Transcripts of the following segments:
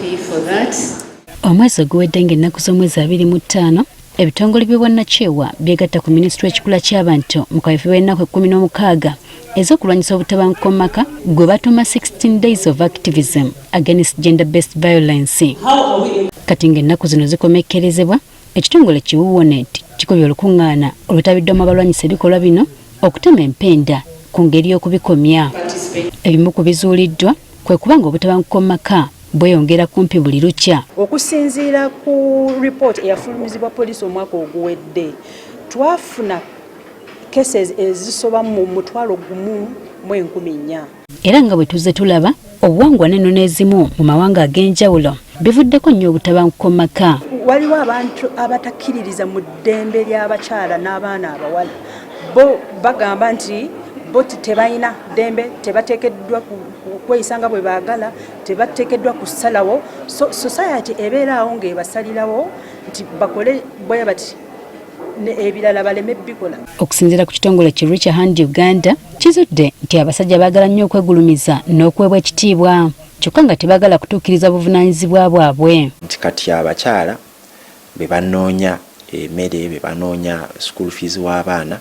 happy for that. Omwezi oguwedde ng'ennaku z'omwezi 25, ebitongole by'obwannakyewa byegatta ku minisitule ekikula ky'abantu mu kaweefube w'ennaku 16 ez'okulwanyisa obutabanguko mu maka gwe batuuma 16 Days of Activism Against Gender Based Violence. Kati ng'ennaku zino zikomekkerezebwa, ekitongole ki WONET kikubye olukuŋŋaana olwetabiddwamu abalwanyisa ebikolwa bino okutema empenda ku ngeri y'okubikomya. Ebimu ku bizuuliddwa kwe kuba nga obutabanguko mu maka bweyongera kumpi buli lukya. Okusinziira ku ripooti eyafulumizibwa poliisi omwaka oguwedde, twafuna cases ezisoba mu 1400. Era nga bwe tuzze tulaba, obuwangwa n'ennono ezimu mu mawanga ag'enjawulo bivuddeko nnyo obutabanguko mu maka. Waliwo abantu abatakkiririza mu ddembe ly'abakyala n'abaana abawala. Bo bagamba nti bo tebalina ddembe, tebateekeddwa kweyisa nga bwe baagala, tebateekeddwa kusalawo. So society ebeeraawo ng'ebasalirawo nti bakole bwe bati, ebirala baleme bikola. Okusinziira ku kitongole ki Reach A Hand Uganda, kizudde nti abasajja baagala nnyo okwegulumiza n'okuweebwa ekitiibwa, kyokka nga tebaagala kutuukiriza buvunaanyizibwa bwabwe. Nti kati abakyala be banoonya emmere, be banoonya school fees w'abaana,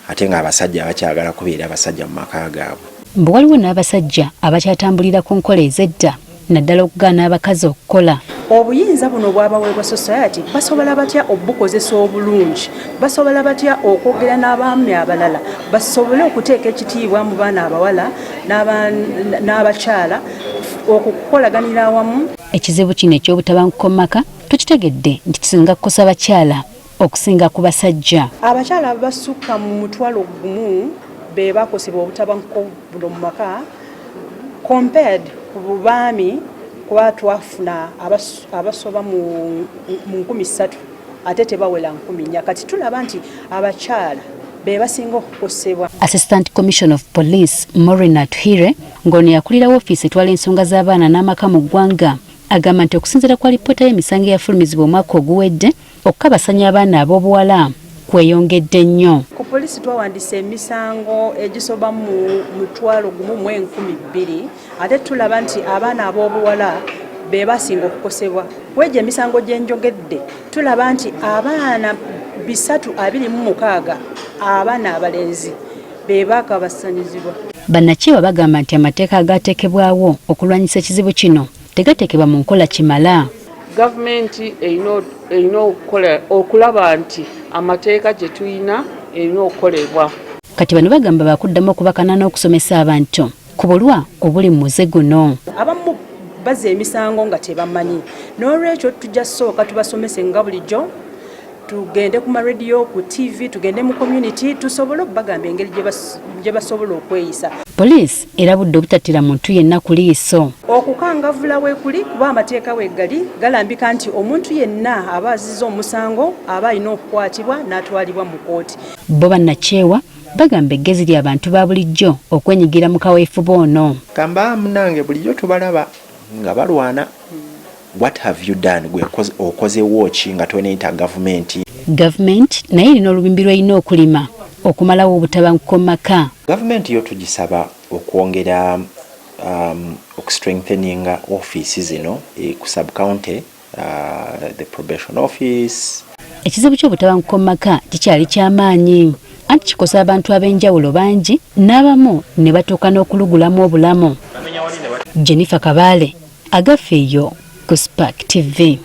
ate ng'abasajja bakyagala kubeera abasajja mu maka gaabwe. Mbu waliwo n'abasajja abakyatambulira ku nkola ez'edda, naddala okugaana abakazi okukola. Obuyinza buno obwabaweebwa society basobola batya obukozesa obulungi? Basobola batya okwogera n'abaami abalala basobole okuteeka ekitiibwa mu baana abawala n'abakyala okukolaganira awamu? Ekizibu kino eky'obutabanguko mu maka tukitegedde nti kisinga kukosa bakyala okusinga ku basajja. Abakyala abasukka mu 10,000 be bakosebwa obutabanguko buno mu maka compared ku bubaami, kuba twafuna abasoba mu 3000 ate tebawera 4000. Kati tulaba nti abakyala be basinga okukosebwa. Assistant Commissioner of Police Maureen Atuhire, ng'ono yakulira woofiisi etwala ensonga z'abaana n'amaka mu ggwanga, agamba nti okusinziira ku alipoota y'emisango eyafulumizibwa omwaka oguwedde, okukabasanya abaana ab'obuwala kweyongedde nnyo. Ku poliisi twawandiisa emisango egisoba mu 102,000, ate tulaba nti abaana ab'obuwala be basinga okukosebwa. Kwegyo emisango gye njogedde, tulaba nti abaana 326, abaana abalenzi, be bakabasanyizibwa. Bannakyewa bagamba nti amateeka agateekebwawo okulwanyisa ekizibu kino tegateekebwa mu nkola kimala. Gavumenti erina okukola okulaba nti amateeka gye tulina erina okukolebwa. Kati bano bagamba bakuddamu okubakana n'okusomesa abantu ku bulwa obuli mu muze guno. Abamu bazza emisango nga tebamanyi, n'olwekyo tujja sooka tubasomese nga bulijjo, tugende ku marediyo, ku TV, tugende mu community, tusobole okubagamba engeri gye basobola okweyisa. Poliisi erabudde obutattira muntu yenna ku liiso. Okukangavvula weekuli, kuba amateeka weegali galambika nti omuntu yenna aba aziza omusango aba alina okukwatibwa n'atwalibwa mu kooti. Bo bannakyewa bagamba eggezi ly'abantu ba bulijjo okwenyigira mu kaweefube ono. Gamba munange, bulijjo tubalaba nga balwana. What have you done? Gwe okozewo ki nga toneyita gavumenti? Gavumenti naye erina olubimbi lw'erina okulima okumalawo obutabanguko mu maka. Gavumenti yo tugisaba okwongera okustrengtheninga office zino ku subcounty, the probation office. Ekizibu ky'obutabanguko mu maka kikyali kyamaanyi, anti kikosa abantu ab'enjawulo bangi, n'abamu ne batuuka n'okulugulamu obulamu. Jennifer Kabaale, Agafeeyo, ku Spark TV.